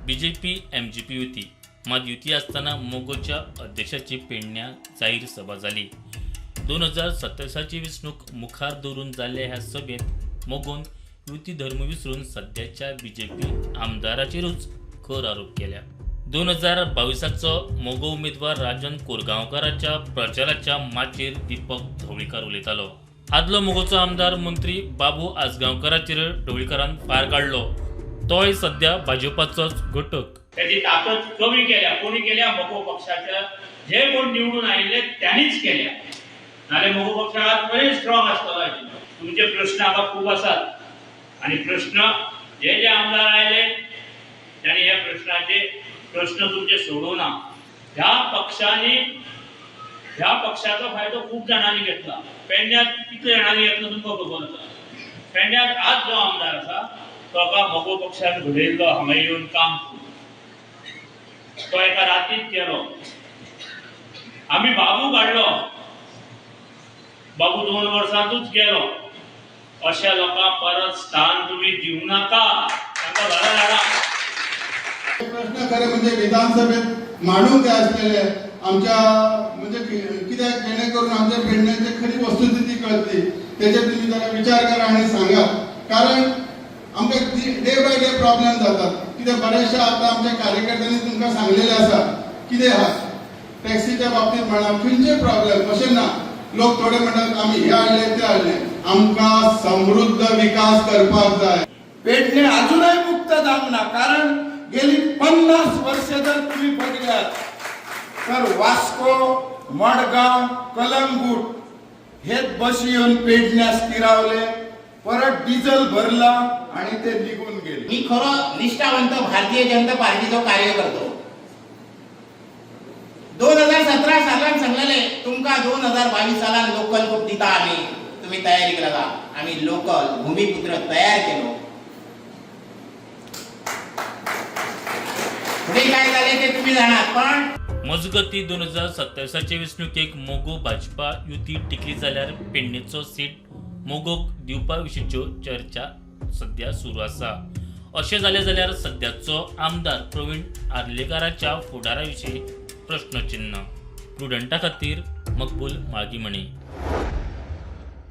BJP MGP युती. मात युती आसतना मगोच्या अध्यक्षाची पेडण्यां जाहीर सभा जाली. 2027ची वेंचणूक मुखार दवरून जाल्ल्या ह्या सभेंत मगोन युती धर्म विसरून सद्याच्या बीजेपी आमदाराचेरूच खर आरोप केल्या. 2022चो मगो उमेदवार राजन कोरगांवकाराच्या प्रचाराच्या माचयेर दीपक ढवळीकार उलयतालो. आदलो मगोचो आमदार मंत्री बाबू आजगांवकाराचेर ढवळीकारान फार काडलो. तोय सध्या भाजपाचोच घटक. त्याची ताकद कमी केल्या. कोणी केल्या? मगो पक्षाच्या जे कोण निवडून आयिल्ले त्यांनीच केल्या. नाल्यार मगो पक्ष आज बरे स्ट्रॉंग आसतलो आशिल्लो. तुमचे प्रश्न हांगा खूब आसात आनी प्रश्न जे जे आमदार आयले त्यांनी ह्या प्रश्नाचे प्रश्न तुमचे सोडोवना. ह्या पक्षांनी ह्या पक्षाचो फायदो खूब जाणांनी घेतला. पेडण्यात कितले जाणांनी घेतला तुमकां खबर आसा. पेडण्यात आज जो आमदार आसा तो एका मगो पक्षान घडयल्लो. हांगा येवन काम करून तो एका रातीत केलो. आमी बाबू काडलो, बाबू 2 वर्सांतूच गेलो. अशा लोकांक परत स्थान तुम्ही दिवं नाका, तांकां घरा धाडा. प्रश्न खरे म्हणजे विधानसभेत मांडूंक जाय आसलेले आमच्या, म्हणजे कित्याक जेणे करून आमच्या पेडण्याची खरी वस्तुस्थिती कळतली. तेजेर तुम्ही जरा विचार करा आणि सांगात, कारण आमकां डे बाय डे प्रॉब्लेम जातात. कित्याक बऱ्याचशा आतां आमच्या कार्यकर्त्यांनी तुमकां सांगलेलें आसा कितें आहा, टॅक्सीच्या बाबतीत म्हणा, खंयचे प्रॉब्लेम. अशें ना, लोक थोडे म्हणटात आमी हे हाडले ते हाडले. आमकां समृद्ध विकास करपाक जाय. पेडणे अजूनही मुक्त जावंक ना, कारण गेली 50 वर्ष जर तुम्ही बघल्यात तर वास्को, मडगाव, कलंगूट हेच बशी येऊन पेडण्यास स्थिरावले, परत डिझेल भरला आणि ते निघून गेले. मी खरं निष्ठावंत भारतीय जनता पार्टीचो कार्यकर्तो. 2017 सालान सांगलेले तुमकां, 2022 सालान लोकल खूप दिता आमी, तुम्ही तयारी लागा. आमी लोकल भूमिपुत्र तयार केलो. फुडें काय जालें ते तुम्ही जाणात, पण मजगती 2027चे वेंचणुकेक मगो भाजपा युती टिकली जाल्यार पेडणेचो सीट मगोक दिवपा विशींच्यो चर्चा सध्या सुरू आसा. अशें जालें जाल्यार सद्याचो आमदार प्रवीण आर्लेकाराच्या फुडारा विशीं प्रश्नचिन्न. प्रुडंटा खातीर मकबूल माळगीमणी.